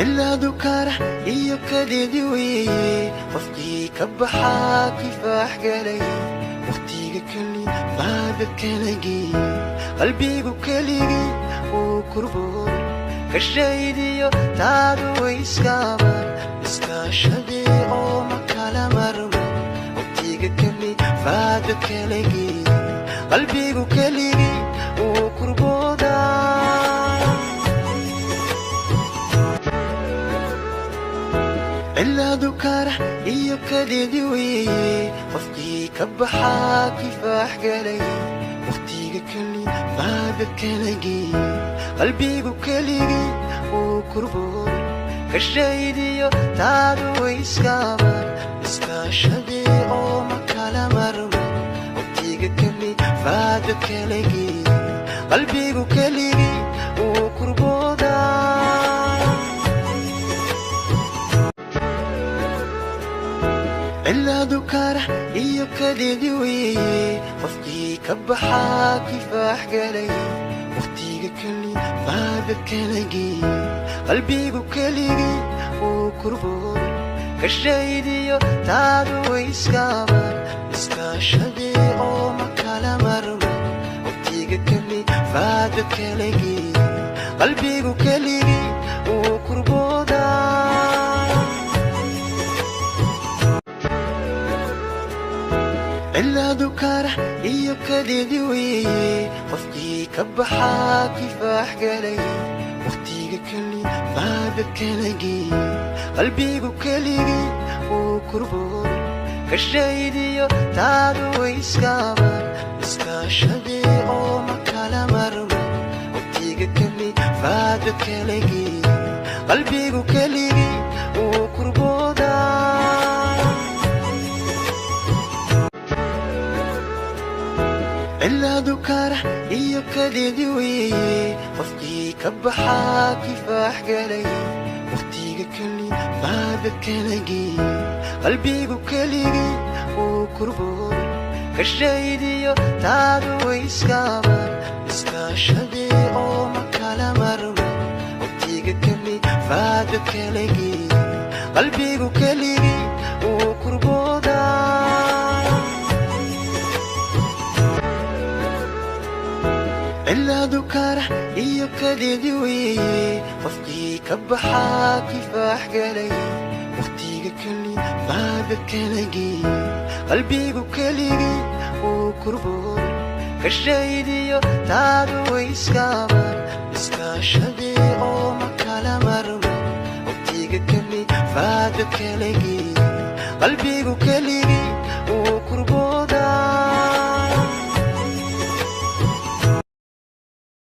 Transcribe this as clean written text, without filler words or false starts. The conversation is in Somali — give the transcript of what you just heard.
Cilaadu kara iyo kadeedi weeye, qofkii ka baxaa kifaax galay. Waqtiga keli baada kalagii, qalbigu keligii wuu kurboon. Kashaydiyo taadu way iskaaban, iskaashadee oo ma kala marman. Waqtiga keli baada kalagii, qalbigu keligii wuu kurboodaa. Cilaadu kara iyo kadeedi weeye, qofkii ka baxaa kifaax galay. Waqtiga keli baada kalagii, qalbigu keligii wuu kurboon. Kashaydiyo taadu way iskaaban, iskaashadee oo ma kala marman. Waqtiga keli baada kalagii, qalbigu keligii wuu kurboodaa. Cilaadu kara iyo kadeedi weeye, qofkii ka baxaa kifaax galay. Waqtiga keli baada kalagii, qalbigu keligii wuu kurboon. Kashaydiyo taadu way iskaaban, iskaashadee oo ma kala marman. Waqtiga keli baada kalagii, qalbigu keligii wuu kurboodaa. Cilaadu kara iyo kadeedi weeye, qofkii ka baxaa kifaax galay. Waqtiga keli baada kalagii, qalbigu keligii wuu kurboon. Kashaydiyo taadu way iskaaban, iskaashadee oo ma kala marman. Waqtiga keli baada kalagii, qalbigu keligii wuu kurboodaa. Cilaadu kara iyo kadeedi weeye, qofkii ka baxaa kifaax galay. Waqtiga keli baada kalagii, qalbigu keligii wuu kurboon. Kashaydiyo taadu way iskaaban, iskaashadee oo ma kala marman. Waqtiga keli baada kalagii, qalbigu keligii wuu kurboodaa. Cilaadu kara iyo kadeedi weeye, qofkii ka baxaa kifaax galay. Waqtiga keli baada kalagii, qalbigu keligii wuu kurboon. Kashaydiyo taadu way iskaaban, iskaashadee oo ma kala marman. Waqtiga keli baada kalagii, qalbigu keligii.